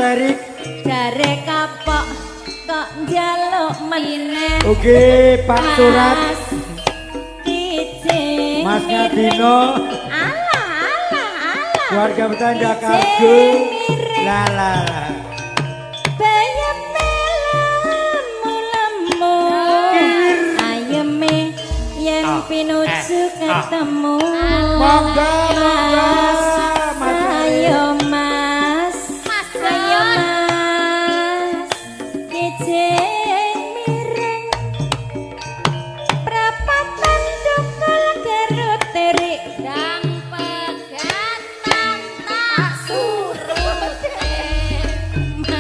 Erik. Jare kapok kok njaluk meneh. Oke, Pak Surat. Mas Kijing Mas miring. Ngadino. Alah alah alah. Keluarga Betanda Kijing Kargo. miring. La la la. Bayeme lemu-lemu. Ayeme yen Ah, pinuju eh, ah. ketemu. Monggo, monggo.